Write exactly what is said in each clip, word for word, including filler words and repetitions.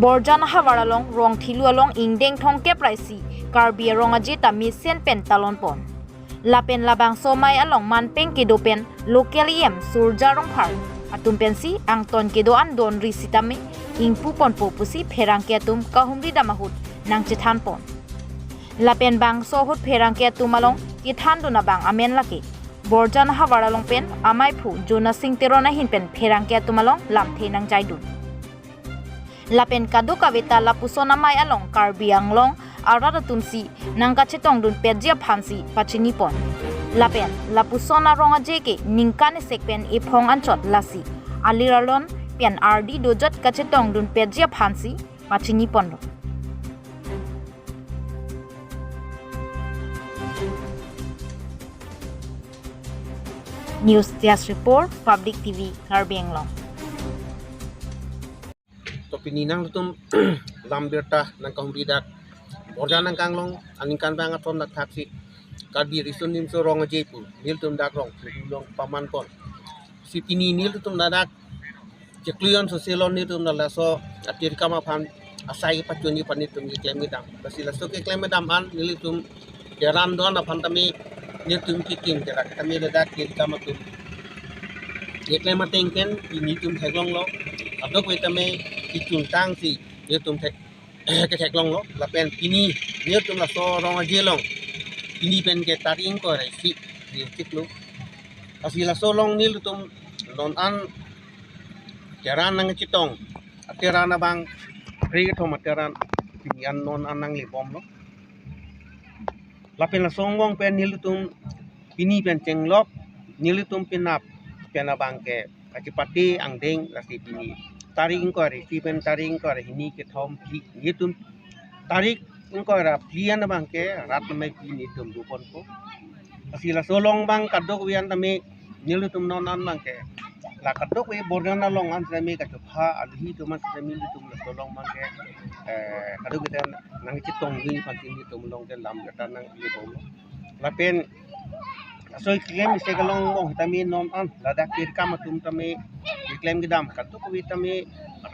Borjan ahavar along Rongthelu along ingdeng thomkep ra isi Karbi arong aje ta mesen pen talon pon. Lapen labangso amei along manpeng kedo pen local E M Surja Rongphar atum pensi angton kedo-an donri sitame ingpu ponpo pusi pherangke atum kahumri dam ahut nangchethan pon. Lapen bangso ahut pherangke atum along kethan dun abang amen lake Borjan ahavar along pen amaiphu Jona Sing Teron ahin pen pherangke atum along lamthe nangjaidun. Lapen kadokave ta lapuson amei along Karbi Anglong arat atum si nangkachetongdun petji aphansi pachini pon. Lapen lapuson arong aje ke ningkan esek pen ephong anchot lasi alir alon pen ardi dojot kachetongdun petji aphansi pachini ponlo. News Desk Report, Public T V, Karbi Anglong. To pini nanglitum lam birta nangkahumri dak Borjan nangkanglong aningkan bang athon dak thaksi Karbi Riso Nimso Rong Aje pu nelitum dak Rongthelu along paman pon. Si pini nelitum ladak chekluyon soselo nelitum la laso atir kam aphan asai pachunji aphan nelitum keklem kedam. Lasi laso keklem kedam an nelitum Teran do-an aphan tame nelitum kiking kerak tame ladak atir kam atum keklem ateng pen nelitum theklonglo. Kadokave tame kichun tang si nelitum thek ketheklonglo. Lapen pini nelitum laso Rong Aje along pini pen ke tarik ingkoi ra isi neli chiklo. Lasi laso along nelitum non an Teran nangchetong ateran abang phre kethom ateran pini an non an nanglebomlo. Lapen laso angbong pen nelitum pini pen chenglok nelitum penap pen abang ke kachepate angdeng lasi pini tarik ingkoi ra isi pen tarik ingkoi ra hini kethom phli nelitum tarik ingkoi ra phli an abang ke rat namai pi nelitum do ponpo. Lasi laso along abang kadokave an tame nelitum non an abang ke la kadokave Borjan along an tame kachopha aluhi atum an tame nelitum laso along abang ke eh, kadokave ta nangchetongdun aphan nelitum along ke lam kata nanglebomlo. Lapen laso keklem isi along angbong tame non an ladak atir kam atum tame keklem kedam kadokave tame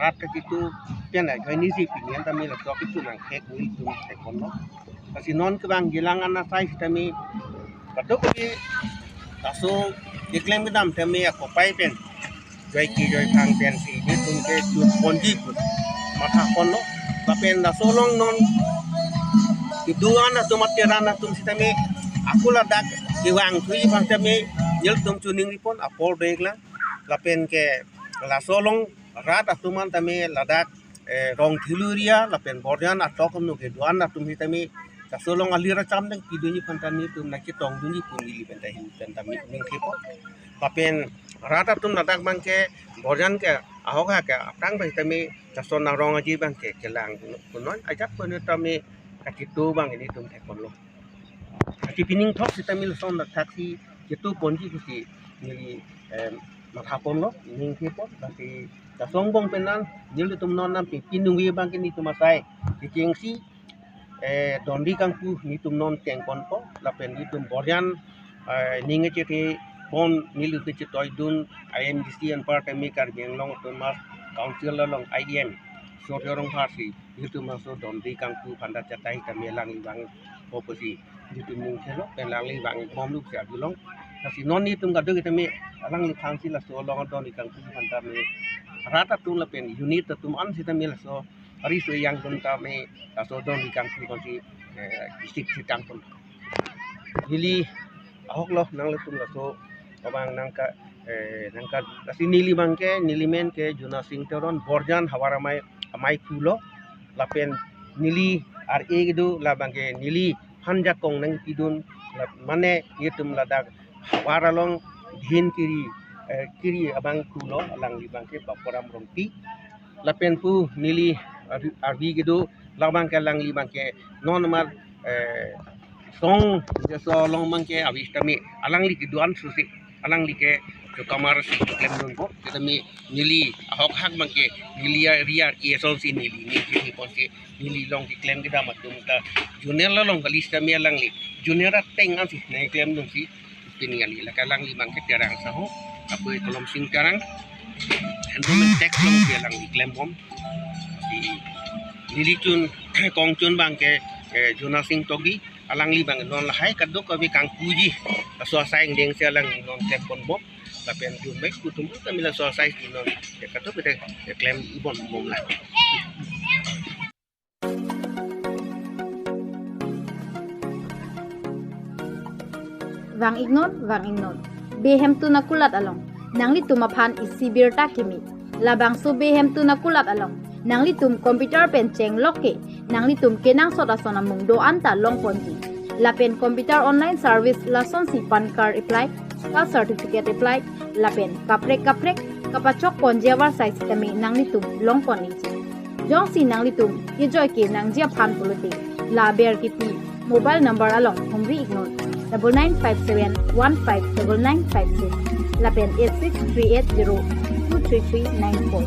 rat kachitu pen ajoine si pini an tame laso kitu nangthek nelitum thek ponlo. Lasi non kevang jilang an asai sitame kadokave laso keklem kedam tame akopai pen joi ki joi thang pen si nelitum ke chun ponji pu matha ponlo. Lapen laso along non kedo-an atum ateran atum sitame ako ladak kevang thuji aphan tame nelitum choningri pon apor dek lang. Lapen ke laso along rat atum an tame ladak eh, Rongthelu area lapen Borjan atok amno kedo-an atum sitame laso along alir acham dang pidunji aphan ta nelitum nangchetongdunji pu neli pen ta hin pen ta mi ningkhe pon. Lapen rat atum ladak abang ke Borjan ke ahok ha ke aphrang abang tame laso Rong Aje abang ke kelang kunon ajak kunon tame kachitu abang nelitum thek ponlo. Lasi pining thok sitame lason dak thaksi chitu ponji pusi neli eh, matha ponlo ningkhe pon. Lasi laso angbong pen an nelitum non an pi pinung abang ke nelitum asai kechengsi eh, donri kangpu nelitum non cheng ponpo. Lapen nelitum Borjan eh, ning kachethe pon nelitum kechetoidun I M D C anparta me Karbi Anglong Autonomous Council along I M Surya Rongphar si nelitum laso donri kangpu aphan ta chatai tame alangli vangpo pusi nelitum ningthelo pen alangli vangbomlo pusi arjulong. Lasi non nelitum kadokave tame alangliphan si laso along donri kangpu aphan tame rat atum lapen unit atum an sitame laso ari so yang atum tame laso donri kangpu aphan si eh, kisik sitang pon. Neli ahok lo nanglitum laso abang nangka eh, nangka lasi neli abang ke neli men ke Jona Sing Teron Borjan havar amei amei kulo lapen neli R A kedo labang ke neli hanjakong nangpidun la- mane nelitum ladak havar along dhin kiri eh, kiri abang kulo alangli abang ke Bapuram Rongpi. Lapen pu neli arvi arvi kedo labang ke alangli abang ke non amar eh, song laso along abang ke avis tame alangli kedo-an susi alangli ke chokamar si klemdunpo. Sitame neli ahok hak abang ke neli area area song si neli neli pon si neli along keklem kedam atum ta junior along kali sitame alangli junior ateng an si nangklemdun si pini kali lake alangli abang ke Terang Sahu, apo Kolom Sing Terang, handle tax along si alangli klembom. Si Nelitum kongchun abang ke eh, Jona Sing Togi, alangli abang non lahai kadokave kangpuji laso asai angdeng si alangli non klem ponbom, lapen jun mek kutum tame laso asai si non eh, kadokave eh, klem ponbom lang. Vang-iknon, vang-iknon. Behemtun akulat along nanglitum aphan isi birta kimi. Labangso Behemtun akulat along nanglitum computer pen chenglok ke nanglitum kenangsot ason amung do-an ta longponji. Lapen computer online service lasonsi PAN card apply, caste certificate apply, lapen kaprek kaprek kapachokponji avarsai sitame nanglitum longpon-ikji. Jongsi nanglitum kejoi ke nangji aphan pulote, la aber kipi mobile number along humri-iknon, double nine five seven one five double nine five six lapen eight six three eight zero two three three nine four.